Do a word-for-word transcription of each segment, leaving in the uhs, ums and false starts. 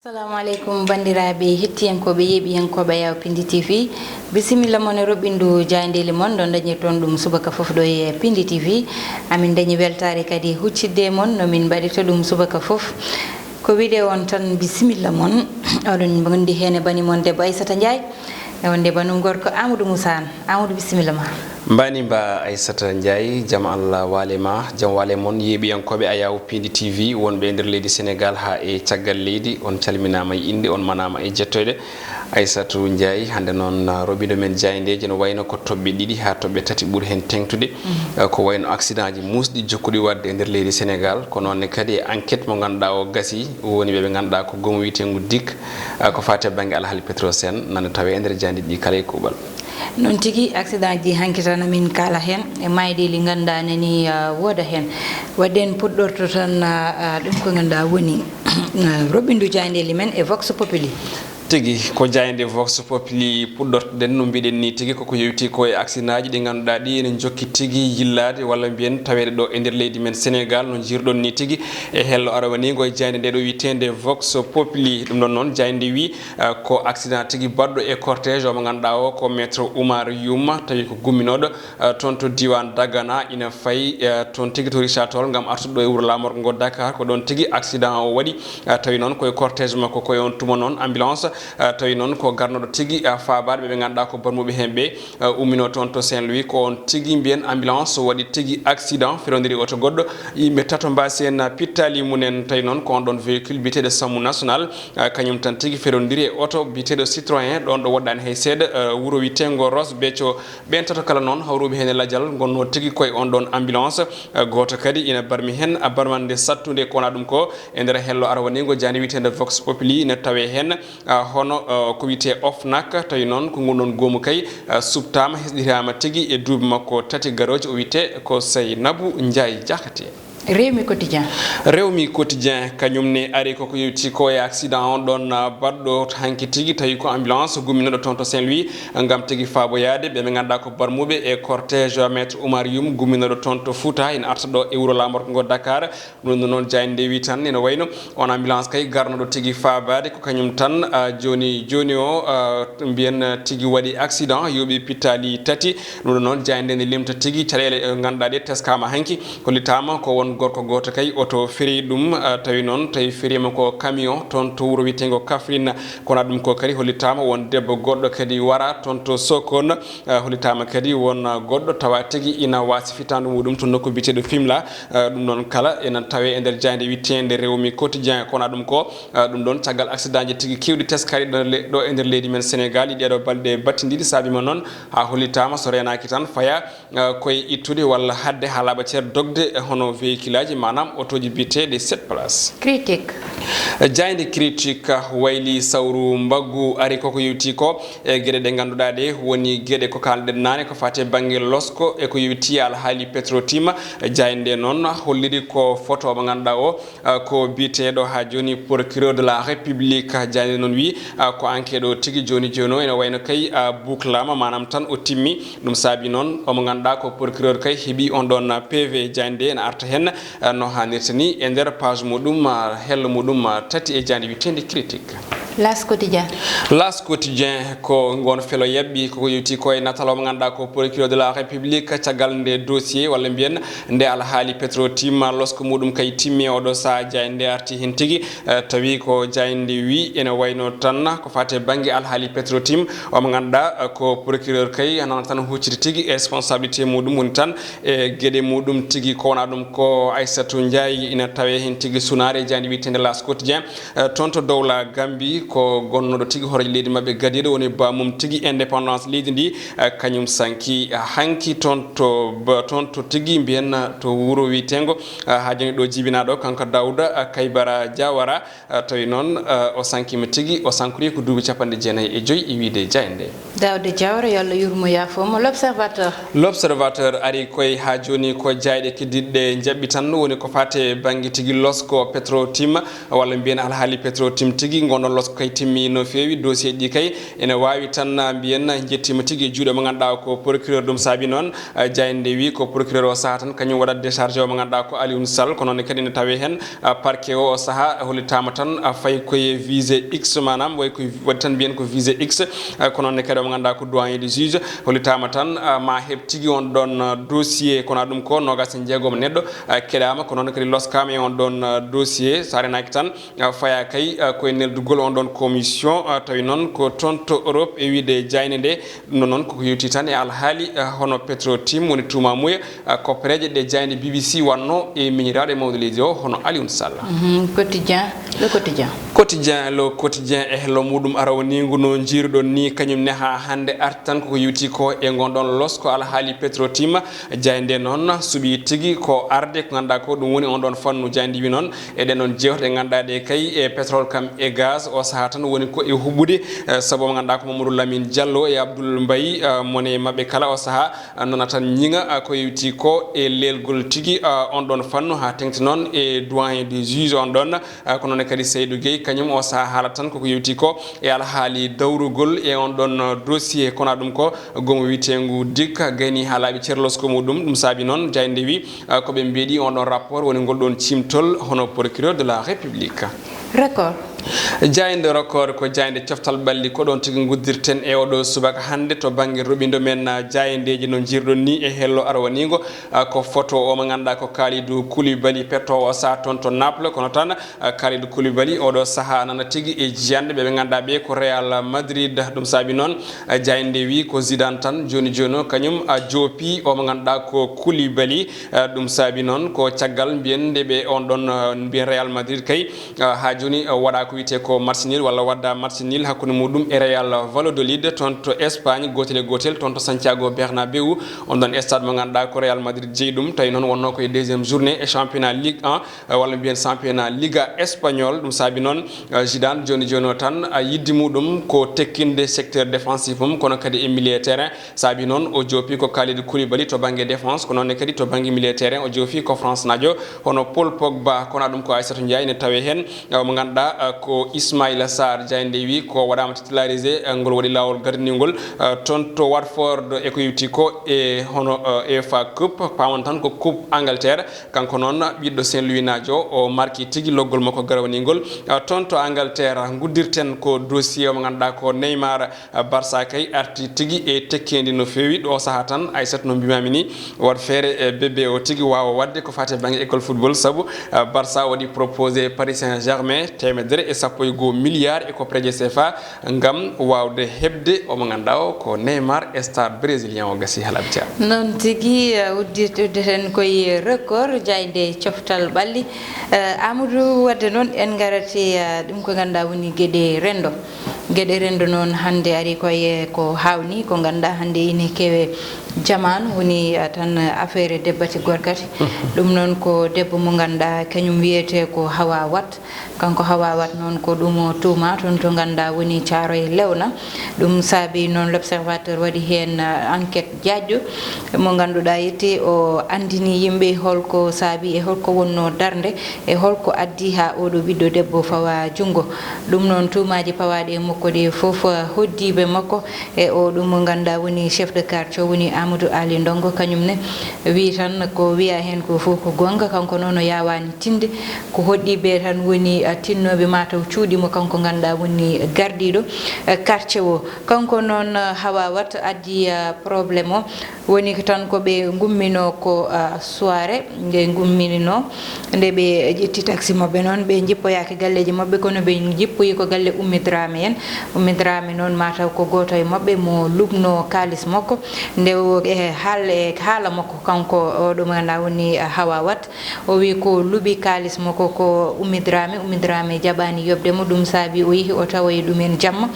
Assalamu aleykum, banndiraaɓe hettiyankooɓe, yeeɓiyankooɓe Ayaw Pindi T V. Bisimilla mon e roɓɓindu jaayndeeli mon, ɗo dañirton ɗum subaka fof ɗo e Pindi T V. Amin dañi weltaare kadi huccidde e mon no min mbaɗirta ɗum subaka fof. Ko wiɗe on tan, bisimilla mon. Oɗon ngondi heen e bani mon debbo Aissata Ndiaye, e wonde banum gorko Amadou Moussa Anne. Amadou, bisimilla ma. Mbani mba Aissata Ndiaye, jam Allah waale ma, jam waale mon yeeɓiyankooɓe Ayaw Pindi T V wonɓe e nder leydi Sénégal haa e caggal leydi. On calminaama e innde, on manaama e jettoyde. Aissatou Ndiaye, hannde noon, uh, roɓɓindo men jaayndeeji no wayno ko toɓɓe ɗiɗi haa toɓɓe tati ɓuri heen teeŋtude. Uh, ko wayno accident ji muusɗi jokkuɗi waɗde e nder leydi Sénégal, ko noon ne kadi e enquête mo ngannduɗaa o gasi, woni ɓe ɓe ngannduɗaa ko goomu wiyeteengu dik, uh, ko faati e bannge alhaali Petrosen, nana tawee e nder jaayndeeji ɗi kala e kuuɓal. Noon tigi, accident ji hanki tan amin kaala heen, e maaydeeli ngannduɗaa nani, uh, wooda heen. Waɗde en puɗɗorto tan, uh, uh, ɗum ko ngannduɗaa woni, uh, roɓɓindu jaayndeeli men e Vox Populi. Tigi, ko jaaynde Vox Populi puɗɗortoɗen, no mbiɗen ni tigi, koko yowiti ko e accident ji ɗi ngannduɗaa ɗi ene njokki tigi yillaade walla mbiyen taweede ɗo e nder leydi men Sénégal, no njirɗon ni tigi e hello arawaniingo e jaaynde nde ɗo wiyeteende Vox Populi. Ɗum ɗon noon, jaaynde wi, eh, ko accident tigi baɗɗo e cortège o mo ngannduɗaa o ko Maître Oumar Youm, tawi ko gumminooɗo, eh, toon to diiwaan Dagana, ina fayi, eh, toon tigi to Richard Toll ngam artude ɗo e wuro laamorgo ngo Dakar. Ko ɗoon tigi accident o waɗi. Ah, tawi noon ko e cortège makko, ko e on tuma noon ambulance, ah, tawi noon ko garnoɗo tigi, ah, faabaade ɓe ɓe ngannduɗaa ko barmuɓe heen ɓe, ah, umminoo toon to Saint-Louis. Ko on tigi mbiyen ambulance waɗi tigi accident, ferondiri oto goɗɗo. Yimɓe tato mbaasi heen, ah, pittaali mum en. Tawi noon ko on ɗoon véhicule biyeteeɗo Samu National, ah, kañum tan tigi ferondiri e oto biyeteeɗo Citroën, ɗoon ɗo woɗɗaani hay seeɗa, ah, wuro wiyeteengo Ross Béthio. Ɓeen tato kala noon hawruɓe heen e lajal ngonnoo tigi ko e on ɗoon ambulance. Eh, gooto kadi ina barmi heen, a barmande sattunde ko wonaa ɗum ko e nder hello arawaniingo jaaynde wiyeteende Vox Populi ina tawee heen, ah, hono, eh, ko wiyetee OFNAC, tawi noon ko ngun ɗoon goomu kay, eh, suɓtaama, hesɗitaama tigi e duuɓi makko tati garooji, o wiyetee ko Saynabou Ndiaye Diakhaté. Rewmi Quotidien. Rewmi Quotidien, kañum ne ari koko yewti ko e accident on ɗon, ah, baɗɗo hanki tigi, tawi ko ambulance gumminooɗo toon to Saint-Louis, ngam tigi faaboyaade ɓe ɓe ngannduɗaa ko barmuɓe e cortège Maître Oumar Youm gumminooɗo toon to Fouta, ina arta ɗo e wuro laamorgo ngo Dakar. Ɗum ɗo noon jaaynde nde wi tan ina wayno on ambulance kay garnoɗo tigi faabaade ko kañum tan, ah, jooni jooni o, ah, mbiyen tigi waɗi accident, yooɓi pittaali tati. Ɗum ɗo noon jaaynde nde limta tigi caɗeele ɗe ngannduɗaa ɗe teskaama hanki. Hollitaama ko won gorko gooto kay oto feri ɗum, ah, tawi noon tawi feriima ko camion toon to wuro wiyeteengo Kaffrine. Kono ɗum ko kadi hollitaama won debbo goɗɗo kadi wara toon to Sokone. Ah, hollitaama kadi won, ah, goɗɗo tawa tigi ina waasi fitaandu muɗum to nokku biyeteeɗo Fimela. Ah, ɗum ɗon kala ena tawee e nder jaaynde wiyeteengo Rewmi Quotidien. Kono ɗum ko, ah, ɗum ɗon caggal accident ji tigi keewɗi teskaaɗi ɗo le-, ɗo e nder leydi men Sénégal, e ɗeeɗo balɗe battindiiɗe saabiima noon haa hollitaama so reenaaki tan faya, ah, koye ittude walla haɗde haa laaɓa cer dogde, eh, hono véhicule aji, maanaam otooji biyeteeɗi sept places. Critique. Jaaynde Critique, ah, wayli sawru mbaggu ari koko yewti ko e geɗe ɗe ngannduɗaa ɗe woni geɗe ko kaalɗen naane ko faati e bannge losko e ko yewti alhaali Petrotim. Jaaynde nde noon holliri ko photo mo ngannduɗaa o, ah, ko biyeteeɗo haa jooni procureur de la République. Jaaynde noon wi, ah, ko enquête o tigi jooni jooni o ene wayno kay, ah, buklaama, maanaam tan o timmi. Ɗum saabi noon omo ngannduɗaa ko procureur kay heɓi on ɗon P V. Jaaynde nde ene arta heen, ah, no haanirta ni e nder page muɗum, ah, hello muɗum, ah, tati e jaaynde wiyeteende Critique. L'As Quotidien. L'As Quotidien ko ngoon felo yaɓɓi koko yewti ko e natal o mo ngannduɗaa ko procureur de la République caggal nde dossier walla mbiyen nde alhaali Petrotim losko muɗum kay timmi e oɗo sahaa. Jaaynde nde arti heen tigi, eh, tawi ko jaaynde nde wi ene wayno tan ko faati e bannge alhaali Petrotim o mo ngannduɗaa, eh, ko procureur kay nana tan hucciti tigi e responsabilité muɗum woni tan e geɗe muɗum tigi ko wonaa ɗum ko Aissatou Ndiaye ina tawee heen tigi sunaare e jaaynde wiyeteende L'As Quotidien. Eh, toon to Dowla Gambi ko gonnoɗo tigi hooreejo leydi maɓɓe gadiiɗo woni baamum tigi indépendance leydi ndi, eh, kañum sanki, eh, hanki toon to ba-, toon to tigi mbiyen to wuro wiyeteengo, eh, haa jooni ɗo jibinaaɗo kanko Daouda, eh, Kaybara Diawara, eh, tawi noon, eh, o sankiima tigi, o sankori ko duuɓi capanɗe jeenayi e joyi e wiyde jaaynde nde. Daouda Diawara, yo Allah yurmo yaafo mo. L'Observateur. L'Observateur ari koye haa jooni ko jaayɗe keddiiɗe njaɓɓi tan woni ko faati e bannge tigi losko Petrotim walla mbiyen alhaali Petrotim tigi. Ngon ɗon losko kay timmi no feewi. Dossier ji ɗi kay ene waawi tan, ah, mbiyen, ah, njettiima tigi e juuɗe mo ngannduɗaa ko procureur. Ɗum saabi noon, ah, jaaynde wi ko procureur o saha tan kañum waɗat déchargé o mo ngannduɗaa ko Alioune Sall. Ko noon ne kadi ne tawee heen, ah, parquet o, o saha hollitaama tan, ah, fayi koye visé X, maanaam way ko waɗi tan mbiyen ko visé X. Ah, ko noon ne kadi o mo ngannduɗaa ko doyen des juges hollitaama tan, ah, ma heɓ tigi on ɗon, ah, dossier. Kono ɗum ko noogaas e jeegom neɗɗo, ah, keɗaama, ko noon kadi loskaama e on ɗon, ah, dossier. So a renaaki tan, ah, fayaa kay, ah, koye neldugol on ɗon commission, ah, tawi noon ko toon to Europe e wiide jaaynde nde. Ɗum ɗo noon koko yewti tan e alhaali, ah, hono Petro Tim woni tuumamuya, ah, koppereeje ɗe jaaynde B B C wannoo e miñiraaɗo e mawɗo leydi o hono Alioune Sall. Mhm, Quotidien, Le Quotidien. Quotidien, Le Quotidien e hello muɗum arawniingu no njiiruɗon ni, kañum ne haa hannde arti tan koko yewti ko e ngon ɗon losko alhaali Petro Tim. Jaaynde noon suɓii tigi ko arde ko ngannduɗaa ko ɗum woni on ɗon fannu. Jaaynde wi noon e ɗen ɗon jeewte ɗe ngannduɗaa ɗe kay e pétrole kam e gaz o saha tan woni ko e huɓɓude, eh, sabu mo ngannduɗaa ko Mamadou Lamine Diallo e Abdoul Mbaye, eh, mone maɓɓe kala o saha, eh, nana tan ñiŋa, eh, ko yewti ko e leelgol tigi, eh, on ɗon fannu haa teŋti noon e doyen des juges on ɗon, eh, ko noon kadi Seydou Gueye kañum o saha haala tan koko yewti ko e alhaali dawrugol e on ɗon, eh, dossier. Kono ɗum ko gomo wiyeteengu dikka gayni haa laaɓi cerlosko muɗum. Ɗum saabi noon jaaynde wi, ah, ko ɓe mbeɗi on ɗon rapport woni ngol ɗon cimtol hono procureur de la République. Record. Jaaynde Record ko jaaynde coftal ɓalli, ko ɗon tigi nguddirten e oɗo subaka hannde to bannge roɓindo men, ah, jaayndeeji no njirɗon ni e hello arwaniingo, ah, ko photo o mo ngannduɗaa ko Kalidou Koulibaly pettowo o saha toon to Naples, kono tan, ah, Kalidou Koulibaly oɗo saha nana tigi e jiyannde ɓe ɓe ngannduɗaa ɓe ko Real Madrid. Ɗum saabi noon, ah, jaaynde wi ko Zidane tan jooni jooni o kañum, ah, joopi o mo ngannduɗaa ko Koulibaly. Ah, ɗum saabi noon ko caggal mbiyen nde ɓe on ɗon, ah, mbiyen Real Madrid kay, ah, haa jooni, ah, waɗa ko wiyetee ko match nul walla wadda match nul hakkunde muɗum e Real Valladolid toon to Espagne, gootel e gootel toon to Santiago Bernabéu, on ɗon stade mo ngannduɗaa ko Real Madrid jeyi ɗum. Tawi noon wonnoo ko e deuxième journée e championnat Ligue un, ah, walla mbiyen championnat Liga Espagnol. Ɗum saabi noon, ah, Zidane jooni jooni o tan, ah, yidde muɗum ko tekkinde secteur défensif mum kono kadi e milieu terrain. Saabi noon o joopi ko Kalidou Koulibaly to bannge défense, ko noon ne kadi to bannge milieu terrain o joofi ko France naajo hono Paul Pogba. Kono ɗum ko Aissatou Ndiaye ne tawe heen, eh, mo ngannduɗaa, eh, ko Ismaïla Sarr. Jaaynde wi ko waɗaama titularisé, eh, ngol waɗi laawol gardiningol, eh, toon to Watford e ko yewti ko e hono, eh, UEFA Cup, pamon tan ko Coupe Angleterre. Kanko noon ɓiɗɗo Saint-Louis naajo o marki tigi loggol makko garawniingol, eh, toon to Angleterre. Nguddirten ko dossier o mo ngannduɗaa ko Neymar. Barça kay arti tigi e tekkeendi no feewi. Ɗo saha tan, Aissata, no mbimami ni, waɗ feere, e, bébé o tigi waawa waɗde ko faati e bannge école football, sabu, eh, Barça waɗi proposé Paris Saint-Germain teemedere e sappo e goo milliard e ko preje C F A ngam waawde heɓde omo ngannduɗaa o ko Neymar, star brésilien o gasi halabja. Noon tigi, eh, uddi-, udditen koye record, jaaynde coftal ɓalli. Eh, Amadou, wadde noon en ngarati, eh, ɗum ko ngannduɗaa woni geɗe renndo. Geɗe renndo noon hannde ari koye ko haawnii, ko ngannduɗaa hannde ine kewe jamaanu, woni, ah, tan affaire debbati gorkati. Mhm. Ɗum noon ko debbo mo ngannduɗaa kañum wiyetee ko Hawa Wat. Kanko Hawa Wat noon ko ɗum o tuuma toon to ngannduɗaa woni Caaroy Lewna. Ɗum saabi noon L'Observateur waɗi heen, ah, enquête jaajɗo mo ngannduɗaa yetti o anndini yimɓe holko saabi e holko wonnoo darnde e holko addi haa oɗo ɓiɗɗo debbo fawa junngo. Ɗum noon tuumaaji pawaaɗi e makko ɗi fof, ah, hoɗdiiɓe makko e o ɗum mo ngannduɗaa woni chef de quartier o woni Amadou Ali Ndongo, kañum ne wii tan ko wiyaa heen ko fof ko goonga, kanko noon o yaawaani tinde, ko hoɗdiiɓe tan woni, ah, tinnooɓe mataw cuuɗi mo kanko ngannduɗaa woni gardiiɗo, ah, quartier o. Kanko noon, ah, Hawa Wat addi, ah, problème o. Woni ko tan ko ɓe ngumminoo ko, ah, soirée, ɓe ngumminoo. Nde ɓe ƴetti taxi maɓɓe noon, ɓe njippoyaaki galleeji maɓɓe, kono ɓe njippoyi ko galle Ummi Dramé en. Ummi Dramé noon, mataw ko gooto e maɓɓe mo luɓnoo kaalis makko. Nde o, e haal-, e haala makko, kanko oɗo mo ngannduɗaa woni, ah, Hawa Wat, o wii ko luɓi kaalis makko ko Ummi Dramé. Ummi Dramé jaɓaani yoɓde mo, ɗum saabi o yehi o tawoyi ɗum en jamma.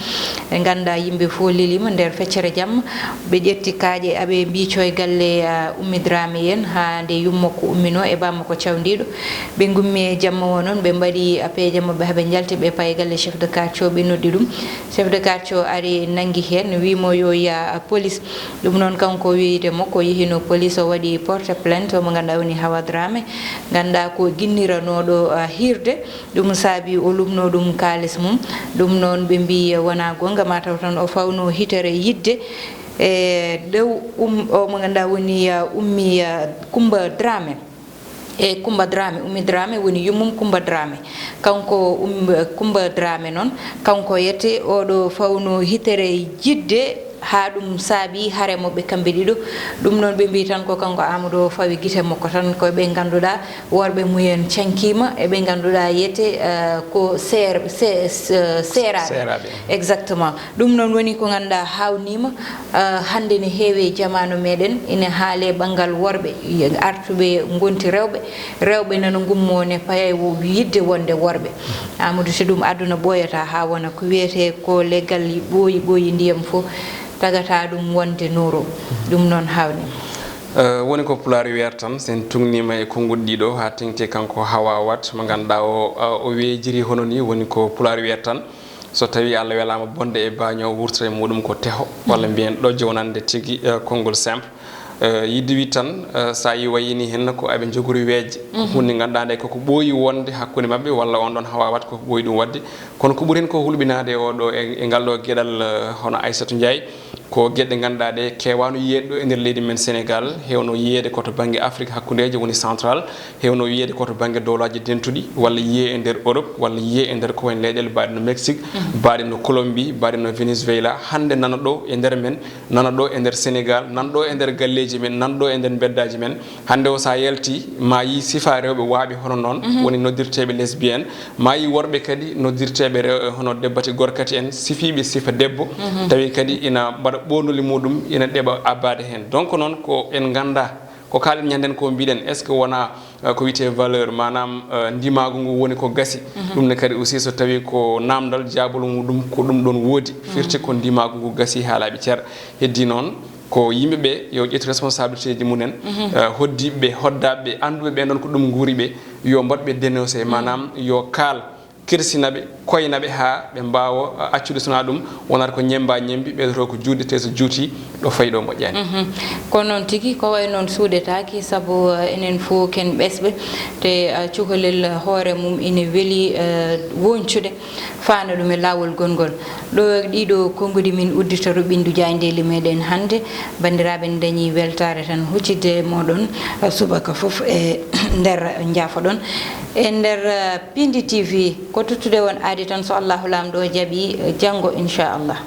Ɓe ngannduɗaa yimɓe fof lelii mo nder feccere jamma. Ɓe ƴetti kaaƴe, aɓe mbiicoyi galle, ah, Ummi Dramé en haa nde yummakko umminoo e bammakko cawndiiɗo. Ɓe ngummi e jamma o noon, ɓe mbaɗi, ah, peeje maɓɓe haa ɓe njalti, ɓe payi galle chef de quartier o, ɓe noddi ɗum. Chef de quartier o ari nanngi heen, wi mo yo ya police. Ɗum noon, kanko wiyde mo ko yehino police, o waɗi porte plainte mo ngannduɗaa woni Hawa Dramé, ngannduɗaa ko ginniranooɗo, ah, hiirde. Ɗum saabi o luɓno ɗum kaalis mum. Ɗum noon, ɓe mbi wonaa goonga, mataw tan o fawno hitere yidde e dow um, o mo ngannduɗaa woni, ah, Ummi, ah, Kumba Dramé. E Kumba Dramé, Ummi Dramé woni yummum Kumba Dramé. Kanko um, Kumba Dramé noon, kanko yette oɗo fawno hitere jidde, haa ɗum saabi hare maɓɓe kamɓe ɗiɗo. Ɗum noon, ɓe mbi tan ko kanko Amadou o fawi gite makko tan, ko ɓe ngannduɗaa worɓe mumen cankima, e ɓe ngannduɗaa yette, eh, ko seer-, se-, se-, seeraaɓe. Seeraaɓe. Exactement. Ɗum noon woni ko ngannduɗaa haawniima, eh, hannde ne heewi e jamaanu meɗen, ina haale banngal worɓe, artuɓe ngonti rewɓe, rewɓe nana ngummo ne paya wo-, yidde wonde worɓe. Amadou, so ɗum aduna ɓooyata haa wona ko wiyetee ko leggal ɓooyi ɓooyi ndiyam fof tagata ɗum wonde nooro. Ɗum noon haawniima. Eh, woni ko Pulaar wiyata tan, so en tuugniima e konnguɗi ɗiɗo haa teŋti kanko Hawa Wat, mo ngannduɗaa o, eh, o weejiri hono ni, woni ko Pulaar wiyata tan, so tawii Allah welaama bonde e baaño, wurtata e muɗum ko teho, walla mbiyen ɗojjo wonande tigi, eh, konngol simple. Eh, yidde wi tan, eh, so a yi wayini heen ko aɓe njogori weejde. Ko huunde ngannduɗaa nde koko ɓooyi wonde hakkunde maɓɓe, walla on ɗon Hawa Wat koko ɓooyi ɗum waɗde. Kono ko ɓuri heen ko hulɓinaade e oɗo, e, e ngal ɗo geɗal, eh, hono Aissatou Ndiaye, ko geɗe ngannduɗaa ɗe keewaano yiyeede ɗo e nder leydi men Sénégal, heewno yiyeede ko to bannge Afrique hakkundeejo woni central, heewno yiyeede ko to bannge dowlaaji dentuɗi, walla yiyee e nder Europe, walla yiyee e nder ko wayi no leyɗeele mbaɗe no Mexique, mbaɗe no Colombie, mbaɗe no Venezuela. Hannde nana ɗo e nder men, nana ɗo e nder Sénégal, nana ɗo e nder galleeji men, nana ɗo e nder mbeddaaji men. Hannde o, so a yalti, ma yi sifa rewɓe waaɓe hono noon, woni noddirteeɓe lesbienne, ma yi worɓe kadi noddirteeɓe rew-, hono debbati gorkati en, sifiiɓe sifa debbo, tawi kadi ina mbaɗa ɓoondoli muɗum, ina ɗeɓa abbaade heen. Donc noon ko en nganndaa, ko kaalen ñanden ko mbiɗen, est-ce que wonaa, eh, ko wiyetee valeur, maanaam, eh, ndimaagu ngu woni ko gasi? Ɗum ne kadi aussi so tawii ko naamndal, jaabol muɗum ko ɗum ɗoon woodi, firti ko ndimaagu ngu gasi haa laaɓi cer. Heddii noon, ko yimɓe ɓe yo ƴettu responsabilité ji mumen, eh, hoddiiɓe ɓe, hoddaaɓe ɓe, annduɓe ɓeen ɗoon ko ɗum nguuri ɓe, yo mbaɗ ɓe dénoncé, maanaam yo kaal, kirsina ɓe, koyna ɓe haa ɓe mbaawa, eh, accude, so wonaa ɗum wonata ko ñemmba ñemmbi, ɓeydoto ko juutde, te so juuti ɗo fayi ɗo moƴƴaani. Mhm. Ko noon tigi, ko wayi noon suuɗetaake, sabu, eh, enen fof ken ɓesɓe, te, eh, cukalel hoore mum ina weli, eh, woncude. Faana ɗum e laawol gonngol. Ɗo ɗiɗo konnguɗi min uddita ruɓɓindu jaayndeeli meɗen hannde. Banndiraaɓe, en dañi weltaare tan huccitde e mooɗon, eh, subaka fof e nder njaafoɗon. E nder, eh, Pindi T V, ko tottude on aadi tan, so Allahu Laamɗo o jaɓi, eh, janngo, inchallah.